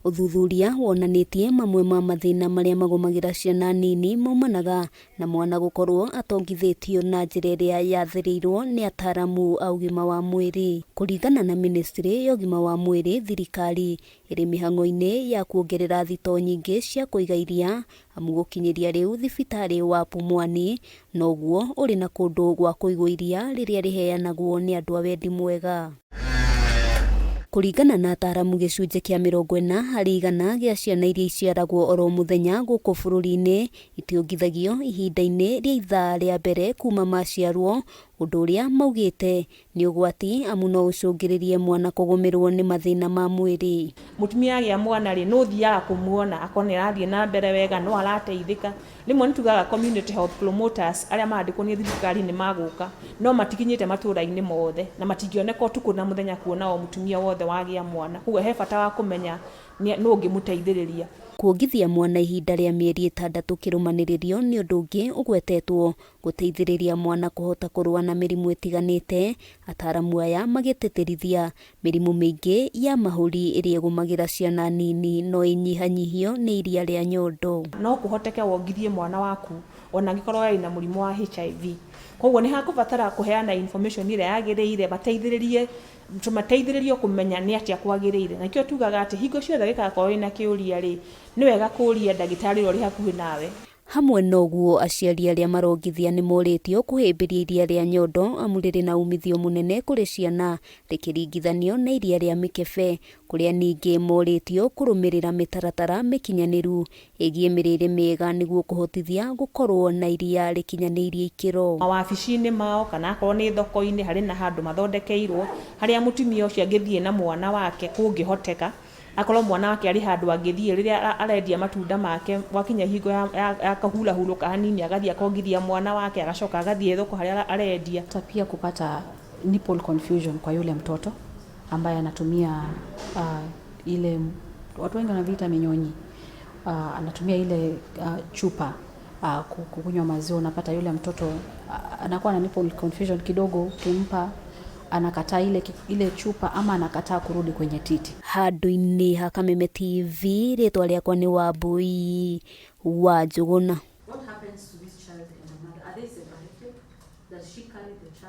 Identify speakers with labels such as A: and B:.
A: Ũthuthuria wonanĩtie mamwe ma mathĩna marĩa magũmagĩra ciana nini maumanaga na mwana gũkorwo atongithĩtio na njĩra ĩrĩa yathĩrĩirwo nĩ ataramu a ũgima wa mwĩrĩ. Kũringana na ministry ya ũgima wa mwĩrĩ, thirikari ĩrĩ mĩhang'o-inĩ ya kuongerera thitoo nyingĩ cia kũiga iria amu gũkinyĩria rĩu thibitarĩ wa Pumwani noguo ũrĩ na kũndũ gwa kũigwo iria rĩrĩa rĩheanagwo nĩ andũ a wendi mwega. Kũringana na ataramu gĩcunjĩ kĩa 40% gĩa ciana iria iciaragwo oro mũthenya gũkũ bũrũri-inĩ itiongithagio ihinda-inĩ rĩa ithaa rĩa mbere kuma maciarwo, ũndũ ũrĩa maugĩte nĩ ũgwati amu no ũcũngĩrĩrie mwana kũgũmĩrwo nĩ mathĩna ma mwĩrĩ.
B: Mũtumia agĩa mwana rĩ, no ũthiaga kũmuona akona ĩrathiĩ na mbere wega, no arateithĩka. Rĩmwe nĩ tugaga community health promoters arĩa marandĩkwo nĩ thirikari nĩ magũka, no matikinyĩte matũra-inĩ mothe na matingĩoneka ũtukũ na mũthenya kuona o mũtumia wothe wagĩa mwana. Koguo he bata wa kũmenya nũ ũngĩmũteithĩrĩria.
A: Kuongithia mwana ihinda rĩa mĩeri 6 kĩrũmanĩrĩrio nĩ ũndũ ũngĩ ũgwetetwo gũteithĩrĩria mwana kũhota kũrũa na mĩrimũ ĩtiganĩte, ataramu aya magĩtĩtĩrithia mĩrimũ mĩingĩ ya mahũri ĩrĩa ĩgũmagĩra ciana nini no ĩnyihanyihio nĩ iria rĩa nyondo.
B: No kũhoteke wongithie mwana waku ona angĩkorwo arĩ na mũrimũ wa HIV. Koguo nĩ hakũbatara kũheana information ĩrĩa yagĩrĩire, mateithĩrĩrie tũmateithĩrĩrie kũmenya nĩ atĩa kwagĩrĩire. Na nĩkĩo tugaga atĩ hingo ciothe gĩgakorwo wĩna kĩũria rĩ, nĩ wega kũũria ndagĩtarĩ ũrĩa ũrĩ hakuhĩ nawe.
A: Hamwe na ũguo, aciari arĩa marongithia nĩ morĩtio kũhĩmbĩria iria rĩa nyondo amu rĩrĩ na umithio mũnene kũrĩ ciana rĩkĩringithanio na iria rĩa mĩkebe, kũrĩa ningĩ morĩtio kũrũmĩrĩra mĩtaratara mĩkinyanĩru ĩgiĩ mĩrĩre mĩega nĩguo kũhotithia gũkorwo na iria rĩkinyanĩirie ikĩro.
B: Mawabici-inĩ mao kana akorwo nĩ thoko-inĩ harĩ na handũ mathondekeirwo harĩa mũtumia ũcio angĩthiĩ na mwana wake kũngĩhoteka, akorwo mwana wake arĩ handũ angĩthiĩ rĩrĩa arendia matunda make, gwakinya hingo ya kũhurahurũka hanini agathiĩ akongithia mwana wake, agacoka agathiĩ thoko harĩa arendia.
C: Hata pia kupata nipple confusion kwa yule mtoto ambaye anatumia ile watu wengi wanaviita minyonyi, anatumia ile chupa kukunywa maziwa. Unapata yule mtoto anakuwa na nipple confusion kidogo, ukimpa anakataa ile chupa ama anakataa kurudi kwenye titi.
A: Handũ-inĩ ha Kameme TV, rĩtwa rĩakwa nĩ Wambui wa Njũgũna.